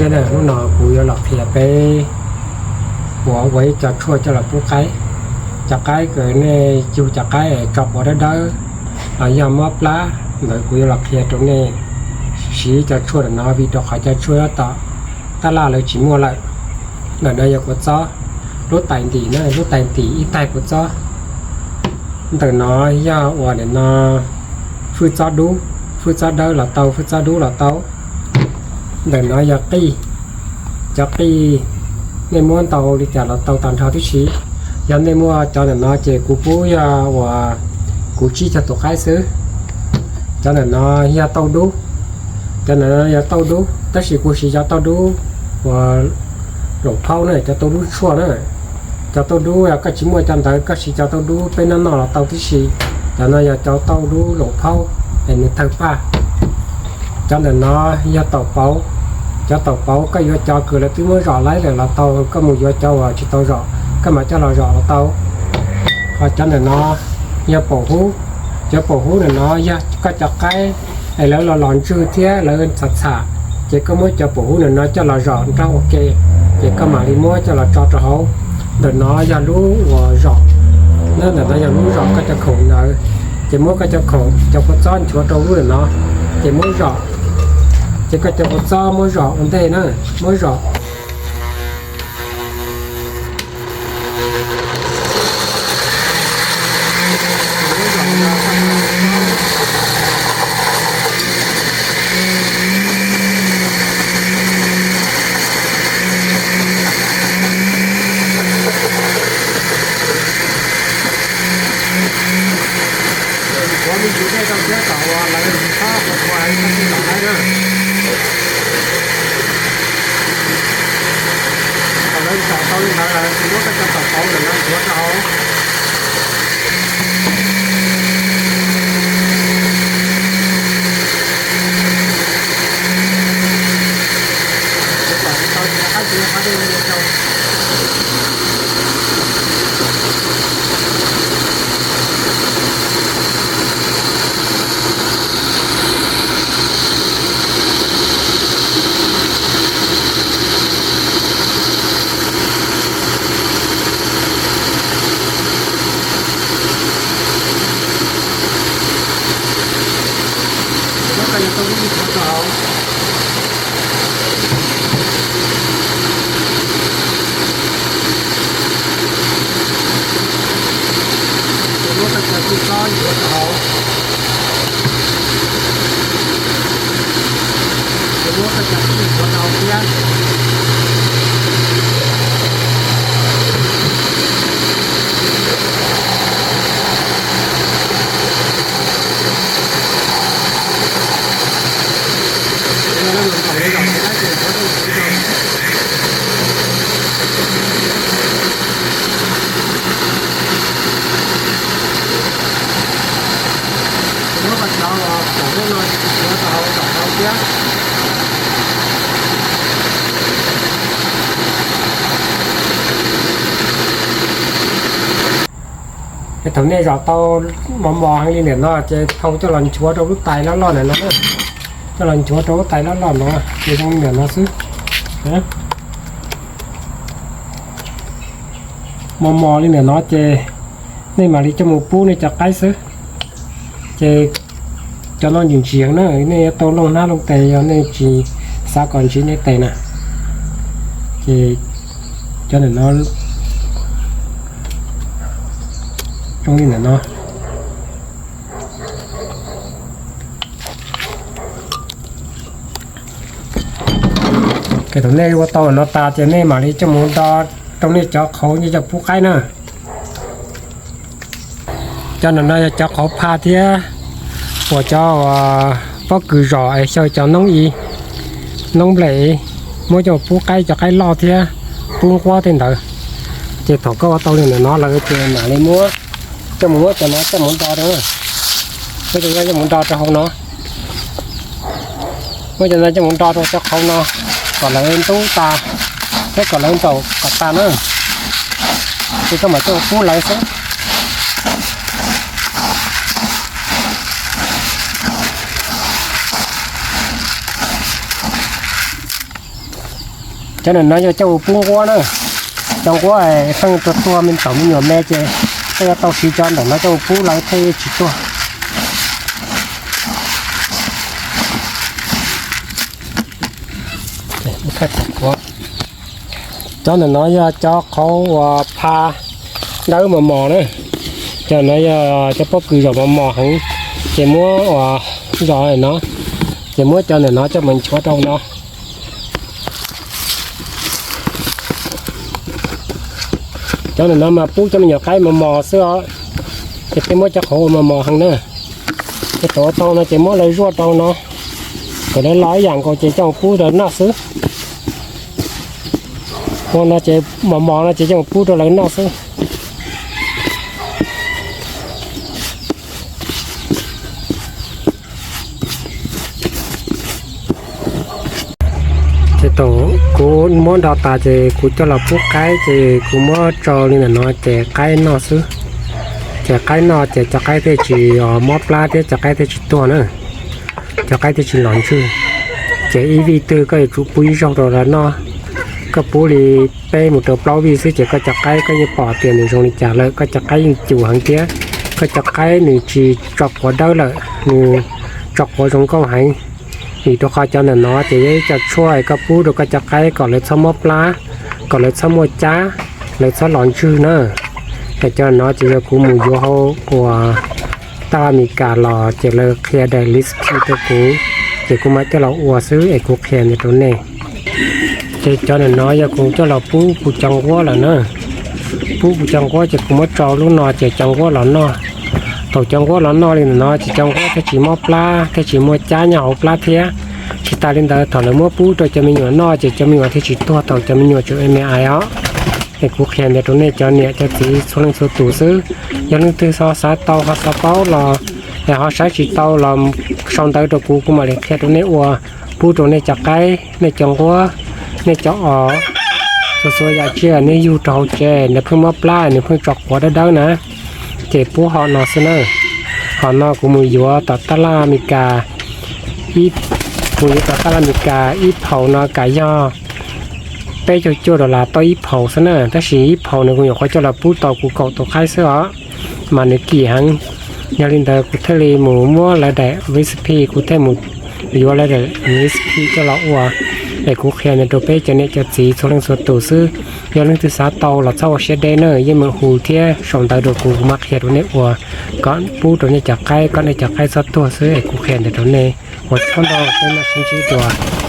Hnub no kuv yuav los qhia peb ua ua ib co tshuaj coj los pub qaib. Cov qaib uas nej yug cov qaib es tso quav dawb dawb los yog mob plab ntawd kuv yuav los qhia rau nej siv ib co tshuaj ntawm no vim rau qhov cov tshuaj tom tab laj lawv tsis muaj lawm. Ntawm no yog kua txob, lub tais ntim na, lub tais ntim ib taig kua txob. Ntawm no yog uas nim no fwj txob dub, fwj txob dawb los tau, fwj txob dub los tau. Ntawm no yog qij, cov qij nej muab ntau li cas los tau tag nrho tib si. Yog nej muaj cov ntawm no ces kuv pub yog uas kuv tsib caug tus qaib xwb. Cov ntawm no yog tauj dub, cov ntawm no yog tauj dub tab sis kuv siv cov tauj dub uas laum phaub na, cov tauj dub tshuaj na. Cov tauj dub koj tsis muaj cov ntawd koj siv cov tauj dub peb noj noj los tau tib si. Cov no yog cov tauj dub laum phaub es nws tawg paj. Cov ntawm no yog taum pauv, cov taum pauv koj yuav cov uas lawv twb muab zom laib lawm los tau, koj mus yuav cov uas tsis tau zom koj mam coj los zom los tau. Ho cov ntawm no yog paum hub, cov paum hub ntawm no yog koj cov qaib es lawv los los ntswg thiab lawv txham txham, ces koj muab cov paum hub ntawm no coj los zom nrog ua ke, ces koj mam li muab coj los tso rau hauv. Ntawm no yog lub uas zom, ntawm no yog lub zom koj cov khoom ntawd, ces muab koj cov khoom cov kua txob nchuav rau lub ntawm no, ces muab zom, ces koj cov kua txob muab zom ua ntej na, muab zom. Ua me ntsis dej rau thiab kom uas lawv tsis txhob ua ua ib txhob txij los laib na. Thaum lawv zom tau li ntawd lawm ces muab koj cov taum pauv ntawm no nchuav rau hauv. Tau tsis tau qab tsis qab dej ua rau. Muab koj cov tauj dub nchuav rau hauv. Ces muab koj cov txhij txob nchuav rau hauv. Ces muab koj cov txhij nchuav rau hauv thiab. Muab koj cov uas pom lub no nchuav rau hauv kom tau thiab. Ces thaum nej zom tau mos mos heev li ntawm no ces thau coj los nchuav rau lub tais loj loj ntawm no, coj los nchuav rau lub tais loj loj no, ces zoo li ntawm no xwb. Mos mos li ntawm no ces nej mam li coj mus pub nej cov qaib xwb. Ces cov no ntsim ntsim heev na, nej yuav tau looj hnab looj tes yog nej tsis xav kom ntshiv nej tes na. Ces cov ntawm no zoo li ntawm no. Thaum nej ua tau no tas ces nej mam li coj mus do rau nej cov qhauv nej coj pub qaib na. Cov ntawm no yog cov qhauv pha thiab uas cov pob kws zom es xyaw cov noob i, noob nplej, muab coj pub qaib, cov qaib loj thiab pub nquab tej ntawd. Ces thaum koj ua tau li ntawm no lawm ces mam li muab coj mus, muab cov no coj mus do rau, muab cov no coj mus do rau hauv no. Muab cov no coj mus do rau cov qhauv no kom lawv ntub tas thiab kom lawv ntaus kom tas na. Ces koj mam coj mus pub lawv xwb. Cov ntawm no yog coj mus pub nquab na. Cov nquab feej tuag tuag me ntxhov me nyuam me ces koj yuav tau siv cov ntawm no coj mus pub lawv thiaj tsis tuag. Cov ntawm no yog cov qhauv uas pha dawb mos mos na. Cov no yog cov pob kws zom mos mos heev, ces muab uas zom no, ces muab cov ntawm no coj mus nchuav rau no. Cov ntawm no mas pub cov me nyuam qaib mos mos xwb os, ces peb muab cov qhauv uas mos mos heev na. Ces tau tau no ces muab lawv zuaj rau no, kom lawv los ib yam nkaus ces coj mus pub rau noj xwb. Ua no ces mos mos no ces coj mus pub rau lawv noj xwb. Ces thaum kuv muab nro tas ces kuv coj los pub qaib ces kuv muab tso li ntawm no ces qaib noj xwb. Ces qaib noj ces cov qaib thiaj tsis mob plab thiab cov qaib thiaj tsis tuag na. Cov qaib thiaj tsis los ntswg. Ces ib vij twg koj yuav tsum pub ib zaug rau lawv noj. Koj pub li peb mus rau plaub vij xwb ces koj cov qaib koj yeej pom tias nws zoo li cas lawm. Koj cov qaib yeej cum heev thiab koj cov qaib nws tsis tso quav dawb lawm, nws tso quav zoo nkauj heev. Vim rau qhov cov ntawm no ces yog ib co tshuaj koj pub rau koj cov qaib kom lawv txhob mob plab, kom lawv txhob muaj cab, lawv txhob los ntswg na. Es cov no ces yog kuv mus yuav hauv uas taj laj Amelikas los ces lawv qhia daim recipe rau kuv, ces kuv mam coj los ua xwb es kuv qhia ntawm rau nej. Ces cov ntawm no yog kuv coj los pub kuv cov nquab lawm na. Pub kuv cov nquab ces kuv muab tso lub no ces cov nquab los noj. Thaum cov nquab los noj li ntawm no ces cov nquab thiaj tsis mob plab thiaj tsis muaj cab nyob hauv plab thiab. Tsis tas li ntawd thaum lawv muab pub rau cov me nyuam noj ces cov me nyuam thiaj tsis tuag thaum cov me nyuam tseem me me os. Es kuv qhia ntawm rau nej cov niam cov txiv txhua leej txhua tus xwb. Yog leej twg ho xav tau ho xav paub los, es ho saib tsis tau los sau ntawv rau kuv, kuv mam li qhia rau nej ua, pub rau nej cov qaib, nej cov nquab, nej cov os, txhua txhua yam tsiaj nej yug rau hauv tsev nws pheej mob plab nws pheej tso quav dawb dawb na, ces pub hom no xwb na. Hom no kuv mus yuav tom taj laj Amelikas, mus yuav tom taj laj Amelikas ib phaum no kam yog peb caug cuaj dollar tau ib phaum xwb na, tab sis ib phaum nws kuv nyuam qhuav coj los pub tau kuv kaum tus qaib xwb os, mas nws kim heev. Yog li ntawd kuv thiaj li mus muab lawv daim recipe, kuv thiaj mus yuav lawv daim recipe coj los ua. Es kuv qhia ntawd rau peb cov niam cov txiv txhua leej txhua tus xwb. Yog leej twg xav tau los txhob ua siab deb na, yeej meem hu thiab sau ntawv rau kuv, kuv mam qhia rau nej ua, kom pub rau nej cov qaib, kom nej cov qaib txhob tuag xwb es kuv qhia ntawd rau nej. Ua tsaug ntau, peb mam sib ntsib dua.